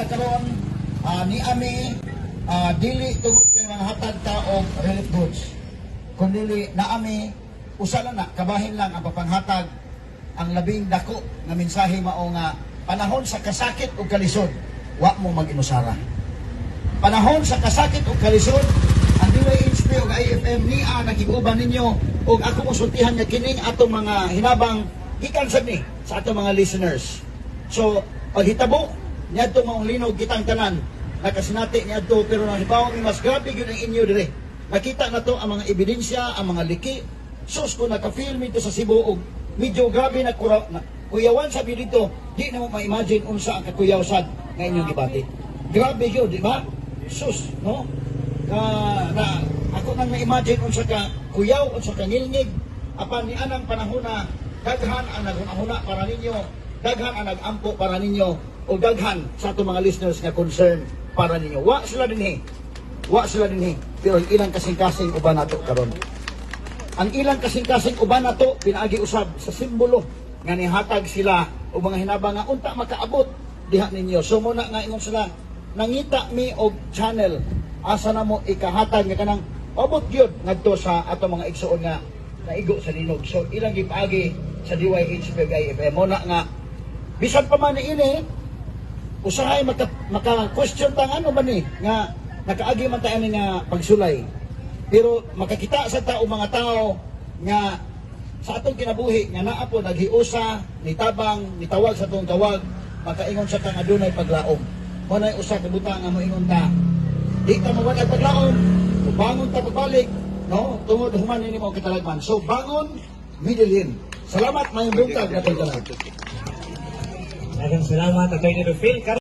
ta karon ni ami dili tungod kay mga hatag ta og relief goods, kundi naami usa lang na kabahin lang ang papanghatag. Ang labing dako nga mensahe mao nga panahon sa kasakit ug kalisod, wa mo mag-inusara. Panahon sa kasakit ug kalisod, ang DYHP ug IFM niya nakig-uban ninyo, ug ako mosultihan nga kining atong mga hinabang gikan sad ni sa atong mga listeners. So paghitabo niadto maong linog, kitang tanan nakasinati niadto, pero nahibaw mi mas grabe gyud ang inyo dire. Nakita na to ang mga ebidensya, ang mga liki. Sus, kung naka-film ito sa Cebu og medyo grabe na, kura, na kuyawan sa dito, di na mo ma-imagine unsa ang kakuyaw sad nga inyong gibati. Grabe gyud, di ba? Sus, no? Ka, na, ako nang na-imagine unsa ka kuyaw, unsa ka ngilngig. Apan ni anang panahon na daghan ang naghuna para ninyo, daghan ang nagampo para ninyo, o daghan sa atong mga listeners nga concern para ninyo. Wa sila dinhi. Wa sila dinhi. Pero ang ilang kasing-kasing uban nato karon. Ang ilang kasing-kasing uban nato pinaagi usab sa simbolo nga nihatag sila o mga hinabang nga unta makaabot diha ninyo. So muna nga ingon sila, nangita mi og channel asa na mo ikahatag nga kanang abot gyud ngadto sa ato mga igsuon nga naigo sa linog. So ilang gipaagi sa DYHP ug IFM. Mo na nga bisan pa man ini usahay maka question ta ano ba ni nga nakaagi man tayo ni nga pagsulay, pero makakita sa tao, mga tao nga sa atong kinabuhi nga naa po naghiusa, nitabang, nitawag sa atong tawag, makaingon sa kang adunay paglaom. Mo nay usa ka butang nga moingon ta, di ta mawala paglaom, bangon ta pagbalik, no, tungod human nini mo katalagman. So bangon, Medellin. Salamat, maayong buntag natong tanan. Daghang salamat, Attorney Rufil.